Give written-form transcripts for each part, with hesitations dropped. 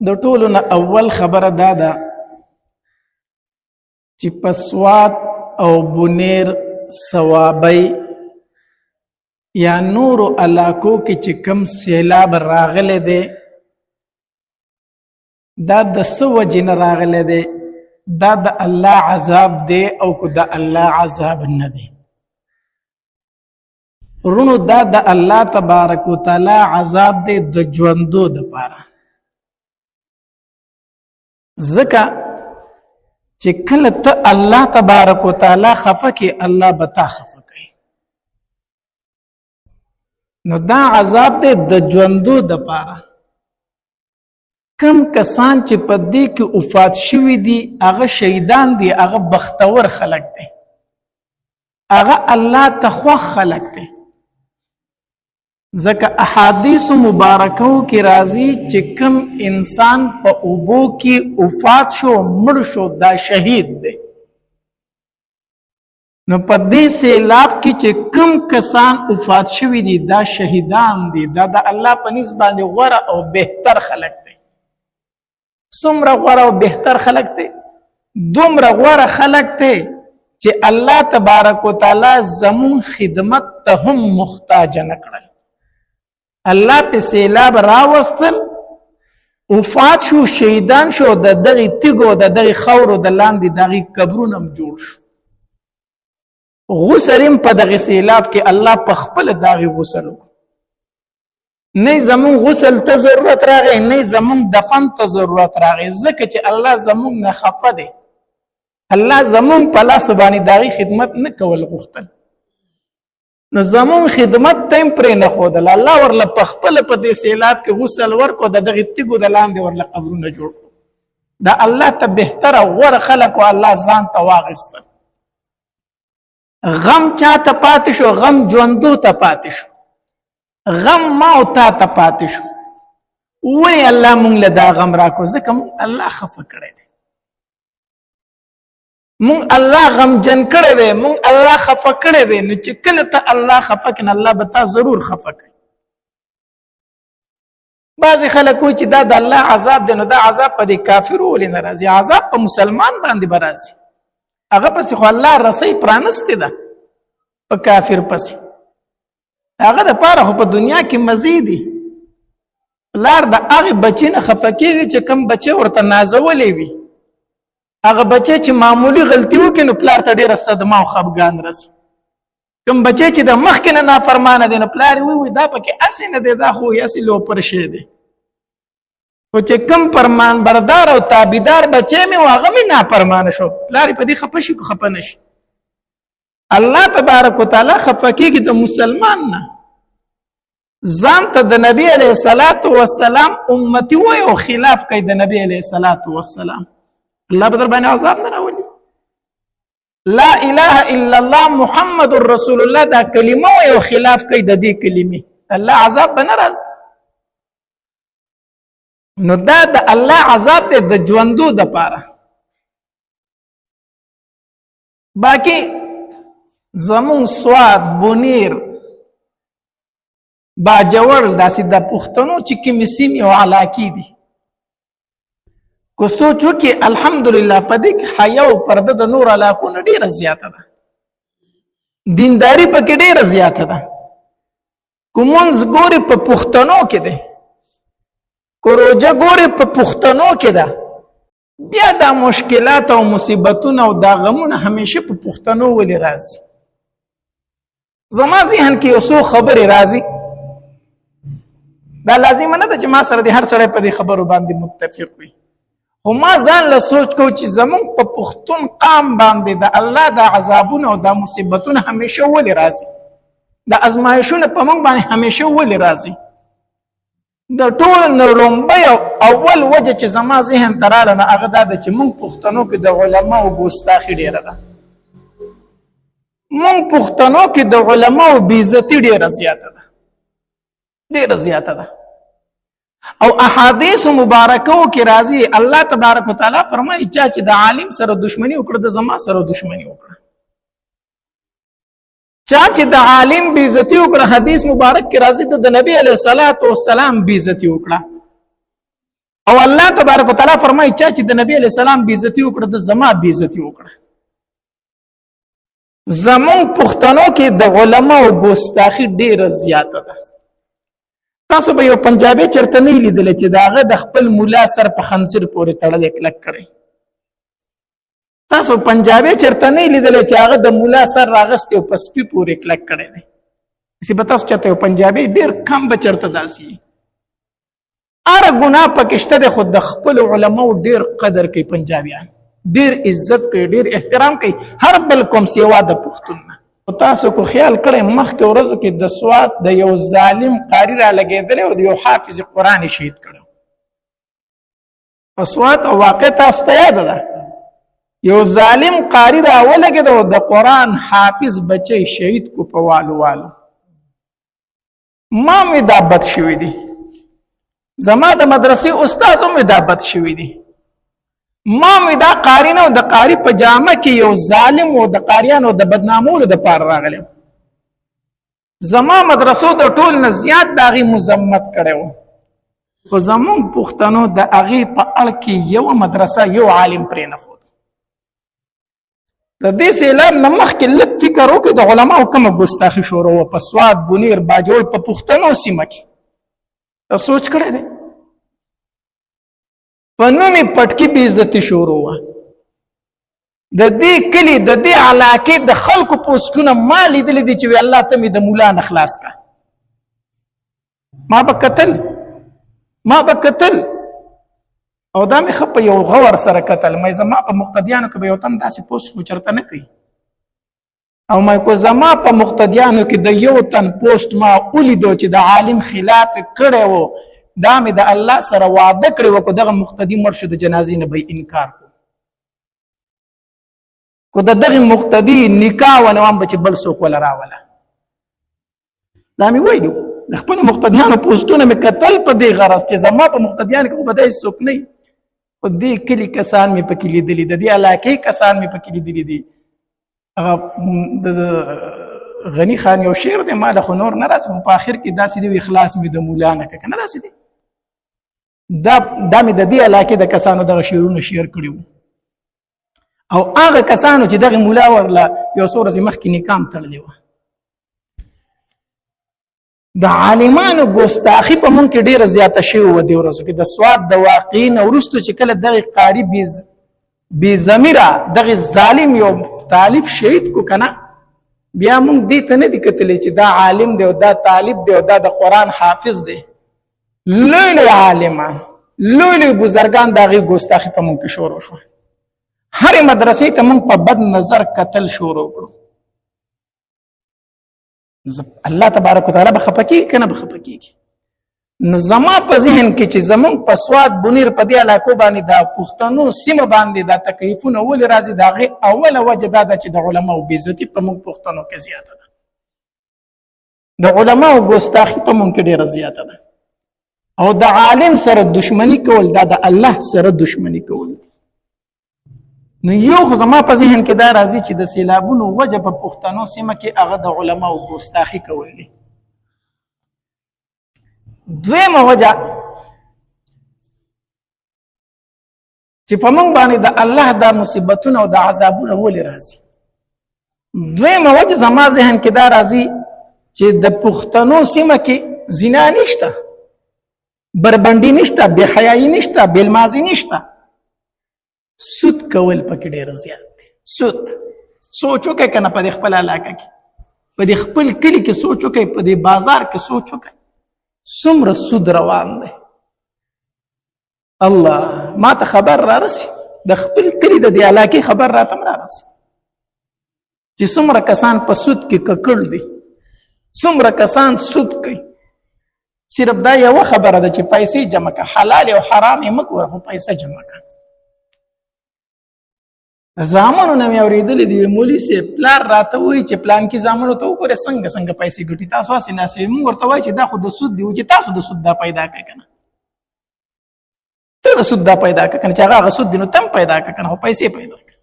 د ټولو نه اول خبره دا ده چې په سوات او بونیر، صوابۍ یا نورو علاقو کې چې کم سیلاب راغلی دی، دا د څه وجې نه راغلی دی؟ دا د الله عذاب دی او که د الله عذاب نه دی؟ ورونو، دا د الله تبارک وتعالی عذاب دی د ژوندو د پاره، ځکه چې کله ته الله تبارک وتعالی خفه کې، الله به تا خفه کوي. نو دا عذاب دی د ژوندو د پاره. کم کسان چې په دې کې وفات شوي دي، هغه شهیدان دي، هغه بختور خلک دي، هغه الله ته خوښ خلک دي، ځکه احادیث مبارکو کې راځي چې کم انسان په اوبو کې وفات شو، مړ شو، دا شهید دی. نو په دې سیلاب کې چې کم کسان وفات شوي دي، دا شهیدان دي، دا د الله په نس باندې غوره او بهتر خلک دي. څومره غوره او بهتر خلک دي؟ دومره غوره خلک دي چې الله تبارک وتعالى زمون خدمت ته هم محتاج نه کړل. الله په سیلاب راوستل، وفات شو، شهیدان شو، د دغه تیګو، د دغه خاورو د لاندې دغه قبرونه هم جوړ شو. غسل هم په دغه سیلاب کې الله په خپل دغه غسل وکړ. نه زمون غسل ته ضرورت راغی، نه زمون دفن ته ضرورت راغی، ځکه چې الله زمون نه خفه دی. الله زمون په لاس باندې دغه خدمت نه کول غوښتل، نو زمون خدمت ته هم پرې نه ښودل. الله ورله په خپله په دې سیلاب کې غسل ورکړو، د دغې تیږو د لاندې ورله قبرونه جوړ کړو. دا الله ته بهتره غوره خلک او الله ځان ته واغستل. غم چا ته پاتې شو؟ غم ژوندو ته پاتې شو، غم ما او تا ته پاتې شو. ولې الله مونږ له دا غم راکړو؟ ځکه مونږ الله خفه کړی دی، مونږ الله غمجن کړی دی، مونږ الله خفه کړی دی. نو چې کله ته الله خفه کړې، الله به تا ضرور خفه کړي. بعضې خلک وایي چې دا د الله عذاب دی، نو دا عذاب په دې کافرو ولې نه راځي؟ عذاب په مسلمان باندې به راځي، هغه پسې خو الله رسۍ پرانستې ده. په کافر پسې هغه د پاره خو په دنیا کې مزې دي. پلار د هغې بچي نه خفه کېږي چې کوم بچی ورته نازولی وي. هغه بچی چې معمولي غلطي وکړي، نو پلار ته ډېره صدمه او خفګان رسي. کوم بچی چې د مخکې نه نافرمانه دی، نو پلار یې وایي دا پکې هسې نه دی، دا خو هسې لوپر شی دی. خو چې کوم فرمان بردار او تابعدار بچی مې و، هغه مې نافرمانه شو، پلار یې په دې خفه شي که خفه نه شي؟ الله تبارک وتعالی خفه کېږي د مسلمان نه. ځان ته د نبی علیه الصلاة والسلام امتی وای او خلاف کوي د نبی علیه الصلاة والسلام، الله به در باندې عذاب نه راولي؟ لا اله الا الله محمد رسول الله دا کلمه وای او خلاف کوي د دې کلمې، الله عذاب به نه راځي؟ نو دا د الله عذاب دی د ژوندو د پاره. باقی زمون سواد، بونیر، باجوړ، داسې د پښتنو چې کومې سیمې او علاقې دي، که سوچ وکړي، الحمدلله په دې کې حیا او پرده د نور علاقو نه ډېره زیاته ده، دینداري پکې ډېره زیاته ده. که مونځ ګوري په پښتنو کې دی، که روژه ګوري په پښتنو کې ده. بیا دا مشکلات او مصیبتونه او دا غمونه همیشه په پښتنو ولې راځي؟ زما ذهن کې یو څو خبرې راځي. دا لازمه نه ده چې ما سره د هر سړی په دې خبرو باندې متفق وي، خو ما ځان له سوچ کو چې زمونږ په پښتون قام باندې د الله د عذابونه او د مصیبتونه همیشه ولې راځي؟ د ازمایښونه په موږ باندې همیشه ولې راځي؟ د ټولو نه لومبۍ او اول وجه چې زما ذهن ته راغله، نو هغه دا ده چې موږ پښتنو کې د علماو ګستاخي ډېره ده، موږ پښتنو کې د علماو بېعزتي ډېره زیاته ده، ډېره زیاته ده. او احادیث مبارکو کې راځي، الله تبارک وتعالی فرمایي چا چې د عالم سره دښمني وکړه، د زما سره دښمني وکړه. چا چې د عالم بیزتی وکړه، حدیث مبارک کې راځي، د نبی علیه الصلاۃ والسلام بیزتی وکړه. او الله تبارک وتعالى فرمایي چا چې د نبی علی السلام بیزتی وکړه، د زما بیزتی وکړه. زمون پښتنو کې د علماو ګستاخی ډیره زیاته ده. تاسو به یو پنجابي چرته نه لیدل چې داغه د خپل مولا سر په خنزیر پورې تړلی کلک کړی. تاسو پنجابي چرته نه لیدل چې هغه د مولا سر راغستی او په سپي پورې کلک کړی دی. داسې به تاسو چرته یو پنجابي ډیر کم به چرته داسې هره ګناه پکې شته دی، خو د خپل علماو ډیر قدر کوي پنجابیان، ډیر عزت کوي، ډیر احترام کوي هر بل کوم سیوا د پښتون نه. تاسو کو خیال کړئ مخکې ورځو کې د سوات د یو ظالم قاری را لګېدلی او د یو حافظ قرآن یې شهید کړو. په سوات او واقع تاسو ته یاده ده، یو ظالم قاری را ولګېد او د قرآن حافظ بچی شهید کو په والو والو. ما مې دا بد شوي دي، زما د مدرسې استاد هم دا بد شوي دي. ما مې دا قاری نه، د قاری په جامه کې یو ظالم او د قاریانو د بدنامولو دپاره راغلی. زما مدرسو د ټول نه زیات د هغې مذمت کړی و، خو زموږ پښتنو د هغې په اړ کې یوه مدرسه یو عالم پرې نه ښود. د دې سیلاب نه مخکې لږ فکر وکړئ د علماو کومه ګستاخي شروع وه په سوات، بونیر، باجوړ، په پښتنو سیمه کې. تا سوچ کړی دی؟ په نوم یې پټکي بې عزتي شروع وه. د دې کلي د دې علاقې د خلکو پوسټونه ما لیدلي دي چې وی الله ته مې د مولا نه خلاص کا. ما به کتل، ما به کتل او دا مې ښه په یو غور سره کتل. مې زما په مقتدیانو کې به یو تن داسې پوسټ خو چېرته نه کوي، او مې کو زما په مقتدیانو کې د یو تن پوسټ ما ولیدو چې د عالم خلاف کړی و، دا مې د الله سره وعده کړې وه، که دغه مقتدي مړ شو د جنازې نه به یې انکار کو، که د دغه مقتدي نکاح ونه وم به چې بل څوک وله راوله. دا مې ویلو، د خپلو مقتدیانو پوسټونه مې کتل په دې غرض چې زما په مقتدیانو کې خو به داسې څوک نه وي، خو دې کلي کسان مې پکې لیدلي، د دې علاقې کسان مې پکې لیدلي دي. هغه د غني خان یو شعر دی، ما له خو نور نه راځي، خو په آخر کې داسې دی، اخلاص مې د مولا نه که نه داسې دی. دا مې د دې علاقې د کسانو دغه شعرونه شعر کړي وو، او هغه کسانو چې دغه مولا ورله یو څو ورځې مخکې نکام تړلی وه. د عالمانو ګستاخي په مونږ کې ډېره زیاته شوې وه دې ورځو کې. د سوات د واقعې نه وروسته چې کله دغه قاري بې ضمیره دغه ظالم یو طالب شهید کو که نه، بیا مونږ دې ته نه دي کتلی چې دا عالم دی او دا طالب دی او دا د قرآن حافظ دی. لوی لوی عالمان، لوی لوی بزرګان د هغې ګستاخي په مونږ کې شروع شوه. هرې مدرسې ته مونږ په بد نظر کتل شروع کړو. الله تبارک وتعالی به خفه کېږي که نه به خفه کېږي؟ نو زما په ذهن کې چې زمونږ په سوات بونیر په دې علاقو باندې دا پښتنو سیمه باندې دا تکلیفونه ولې راځي، د هغې اوله وجه دا ده چې د علماو بېعزتي په موږ پښتنو کې زیاته ده، د علماو ګستاخي په موږ کې ډېره زیاته ده، او د عالم سره دشمني کول دا د الله سره دشمني کول دي. نو یو خو زما په ذهن کې دا راځي چې د سیلابونو وجه په پښتنو سیمه کې هغه د علماو ګستاخي کول دي. دویمه وجه چې په موږ باندې د الله دا مصیبتونه او د عذابونه ولې راځي، دویمه وجه زما ذهن کې دا راځي چې د پښتنو سیمه کې زنا نشته، بربنډي نشته، بې حیايي نشته، بېلمازي نشته، سود کول پکې ډېر زیات دی. سود سوچ وکړئ که نه، په دې خپله علاقه کې، په دې خپل کلي کې سوچ وکړئ، په دې بازار کې سوچ وکړئ، څومره سود روان دی. الله ما ته خبر را رسي، د خپل کلي د دې علاقې خبر راته هم را رسي چې څومره کسان په سود کې ککړ دي، څومره کسان سود کوي. صرف دا یوه خبره ده چې پیسې جمع کړه، حلال او حرام یې مه کوه، خو پیسې جمع کړه. زامنو نه مې اورېدلي دي، مولوي صاحب پلار راته وایي چې پلانکي زامنو ته وګوره څنګه څنګه پیسې ګټي، تاسو هسې ناست یئ. موږ ورته وایو چې دا خو د سود دی، چې تاسو د سود دا پیدا کړئ که نه، ته د سود دا پیدا کړه که نه، چې هغه هغه سود دی نو ته هم پیدا کړه که نه، خو پیسې پیدا کړه.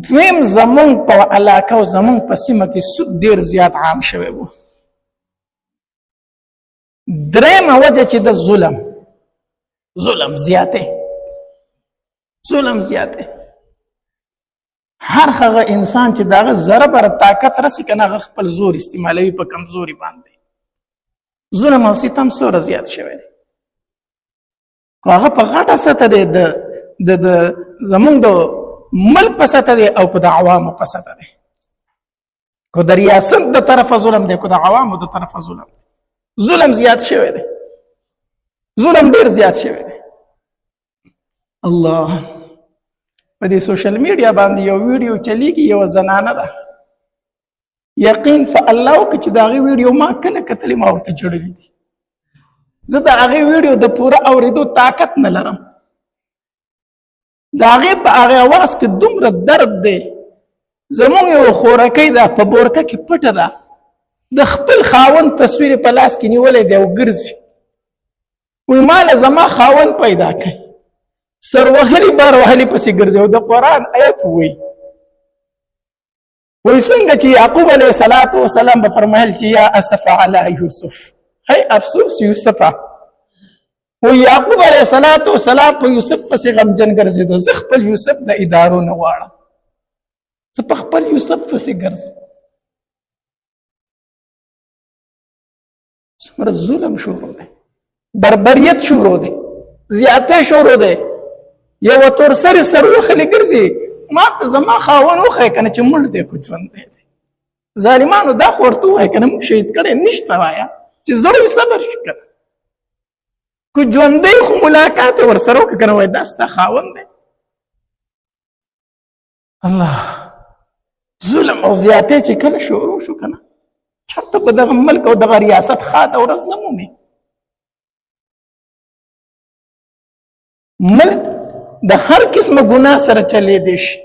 دویم، زمونږ په علاقه او زمونږ په سیمه کې سود ډېر زیات عام شوی و. درېیمه وجه چې د ظلم، ظلم زیاته، ظلم زیاته. هر هغه انسان چې داغه ذره بر طاقت رسی کنه، هغه خپل زور استعمالوي په کمزوري باندې. ظلم او ستم سوره زیات شوی دی. خو هغه په غټه سطح دی، د د د زمونږ د ملک په سطح دی او که د عوامو په سطح دی، که د ریاست د طرفه ظلم دی، که د عوامو د طرفه ظلم دی، ظلم زیات شوی دی، ظلم ډیر زیات شوی دی. الله، په دې سوشل میډیا باندې یو ویډیو چلیږي، یو زنانه ده، یقین فالله وکړه چې د هغې ویډیو ما کله کتلې، ما ورته جوړلې دي. زه د هغې ویډیو د پوره اورېدو طاقت نه لرم. د هغې په هغې اواز کې دومره درد دی. زمونږ یو خورکۍ ده، په بورکه کې پټه ده، د خپل خاوند تصویر په لاس کې نیولی دی او ګرځي، وایي ماله زما خاوند پیدا کړئ. سر وهلي بار وهلي پسې ګرځي او د قرآن آیت وایي. وایي څنګه چې یعقوب علیه الصلاة والسلام به فرمایل چې یا اسف علی یوسف، هی افسوس یوسفه. و یعقوب علیه الصلاة والسلام په یوسف پسې غمجن ګرځېدو. زه خپل یوسف د ادارو نه غواړم، زه په خپل یوسف پسې ګرځم. څومره ظلم شروع دی، بربریت شروع دی، زیاتی شروع دی. یو تور سرې سر وخلې ګرځي، ما ته زما خاوند وښیه که نه چې مړ دی که ژوندی دی. ظالمانو دا خو ورته ووایه که نه موږ شهید کړی نشته، وایه چې زړه یې صبر شي که نه، که ژوندی خو ملاقات یې ورسره وکړه که نه، وایي دا ستا خاوند دی. الله، ظلم او زیاتی چې کله شروع شو که نه، چېرته به دغه ملک او دغه ریاست ښاده ورځ نه مومي. ملک د هر قسم ګناه سره چلېدی شي،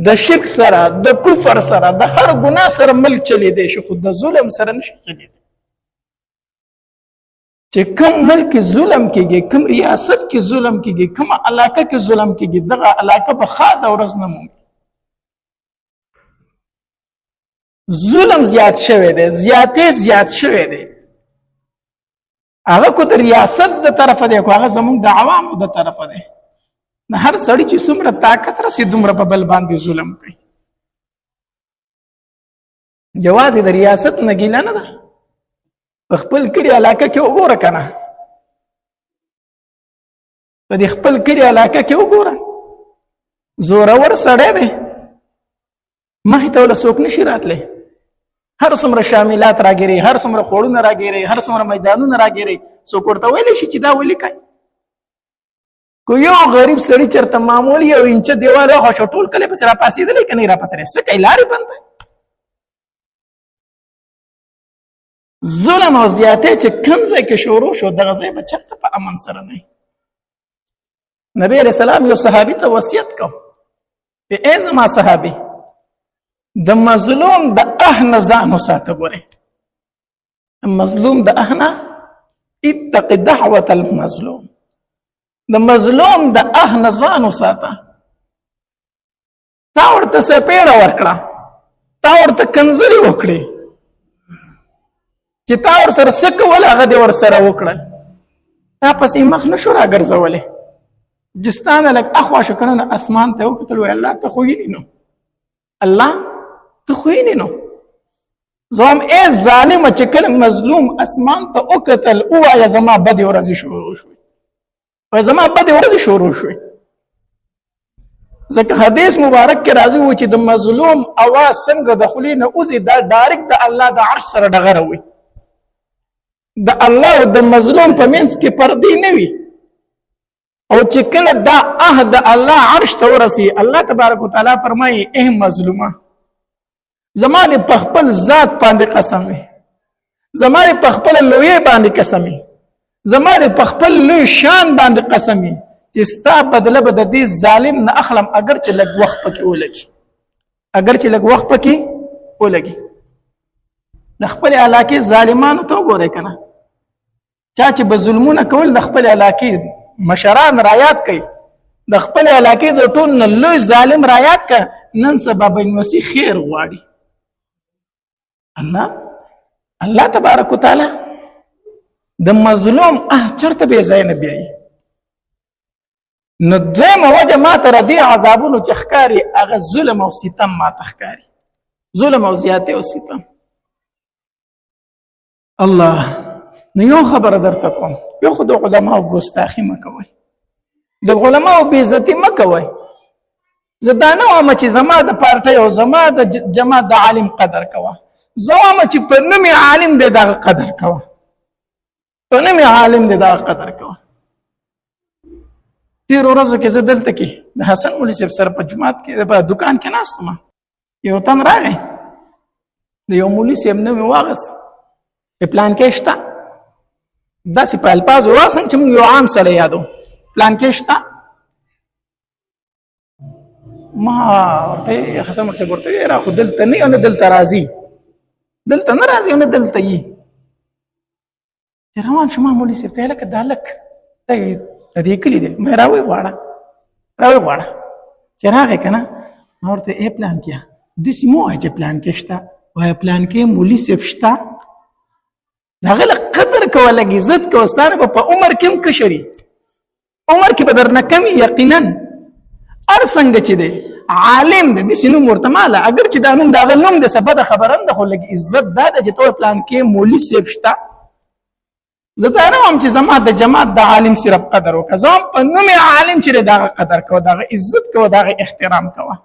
د شرک سره، د کفر سره، د هر ګناه سره ملک چلېدی شي، خو د ظلم سره نشي چلېدی. چې کوم ملک کې ظلم کېږي، کوم ریاست کې ظلم کېږي، کومه علاقه کې ظلم کېږي، دغه علاقه به ښاده ورځ نه مومي. ظلم زیات شوی دی، زیاتې زیات شوی دی. هغه کو د ریاست د طرفه دی، کو هغه زمونږ د عوامو د طرفه دی. نه هر سړی چې څومره طاقت رسي دومره په بل باندې ظلم کوي. یوازې د ریاست نه ګیله نه ده، په خپل کلي علاقه کې وګوره که نه، په دې خپل کلي علاقه کې وګوره، زورور سړی دی، مخې ته وله څوک نشي راتلی. هر څومره شاملات راګیري، هر څومره خوړونه راګیري، هر څومره میدانونه راګیري، څوک ورته ویلی شي چې دا ولې کوي؟ که یو غریب سړي چېرته معمولي یو انچه دیوال واخو شو، ټول کلی پسې راپاڅېدلی که نه راپاڅېدلی؟ څه کوي؟ لارې بنده. ظلم او زیاتی چې کوم ځای کې شروع شو، دغه ځای به چېرته په امن سره نه. نبی علیہ السلام یو صحابي ته وصیت کو، ای زما صحابي، د مظلوم د اه نه ځان وساته. ګورې، مظلوم د اه نه، اتق دعوة المظلوم، د مظلوم د اه نه ځان وساته. تا ورته څپېړه ورکړه، تا ورته کنځلې وکړې، چې تا ورسره څه کول هغه دې ورسره وکړل، تا پسې مخ نه شو راګرځولی. جستانه لږ اخوا شو که نه، اسمان ته وکتل، وایي الله ته خو وینې نو، الله ته خو وینې نو. زه وایم ای ظالمه، چې کله مظلوم اسمان ته وکتل، ووایه زما بدې ورځې شروع شوې، وایي زما بدې ورځې شروع شوې. ځکه حدیث مبارک کې راځي و چې د مظلوم اواز څنګه د خولې نه وځي، دا ډایرکټ د الله د عرش سره ډغره وي. د الله او د مظلوم په منځ کې پردې نه وي. او چې کله دا اه د الله عرش ته ورسي، الله تبارک وتعالی فرمایي اه مظلومه، زما دې په خپل ذات باندې قسم وي، زما دې په خپل لویې باندې قسم وي، زما دې په خپل لوی شان باندې قسم وي چې ستا بدله به د دې ظالم نه اخلم، اگر چې لږ وخت پکې ولګي، اگر چې لږ وخت پکې ولګي. د خپل علاقې ظالمانو ته وګورئ که نه، چا چې به ظلمونه کول، د خپل علاقې مشران رایات کوي، د خپل علاقې د ټول نه لوی ظالم رایات که، نن سبا به نوسی خیر غواړي. الله الله تبارک وتعالی د مظلوم اه چرته به ځای نه بیایي. نو دویمه وجه ما ته د دې عذابونو چې ښکاري هغه ظلم او ستم ما ته ښکاري، ظلم او زیاتی او ستم. الله، نو یو خبره درته کوم، یو خو د علماو ګستاخي مه کوئ، د علماو بېعزتي مه کوئ. زه دا نه وایم چې زما د پارټۍ او زما د جماعت د عالم قدر کوه، زه وایم چې په نوم عالم دی دغه قدر کوه، په نوم عالم دی دغه قدر کوه. تېرو ورځو کې زه دلته کې د حسن مولوي صاحب سره په جومات کې په دکان کې ناست وم، یو تن راغی، د یو مولوي صاحب نوم یې واخیست، په پلان کې شته، داسې په الفاظو واخیستم چې موږ یو عام سړی یادو، پلان کې شته. ما ورته حسن مولوي صاحب ورته ویل، خو دلته نه نه دلته راځي، دلته نه راځي نه دلته یي. چې روان شوم، مولوي صاحب ته لکه دا لک د دې کلي دی، مې راوي غواړه راوي غواړه. چې راغی که نه، ما ورته ای پلان کې داسې مه وایه چې پلان کې شته، وایه پلان کې مولوي صاحب شته. د هغه له قدر کوه، لږ عزت کوه، ستا نه به په عمر کې هم کشري، عمر کې به درنه کم یقینا. هر څنګه چې دی عالم دی، داسې نوم ورته ماله، اګر چې دا نوم د هغه نوم دی څه بده خبره نه ده، خو لږ عزت دا دی چې ته پلان کې مولوي صاحب شته. زه دا نه وایم چې زما د جماعت د عالم صرف قدر وکړه، زه په نوم عالم چې دی د هغه قدر کوه، د هغه عزت کوه، د هغه احترام کوه.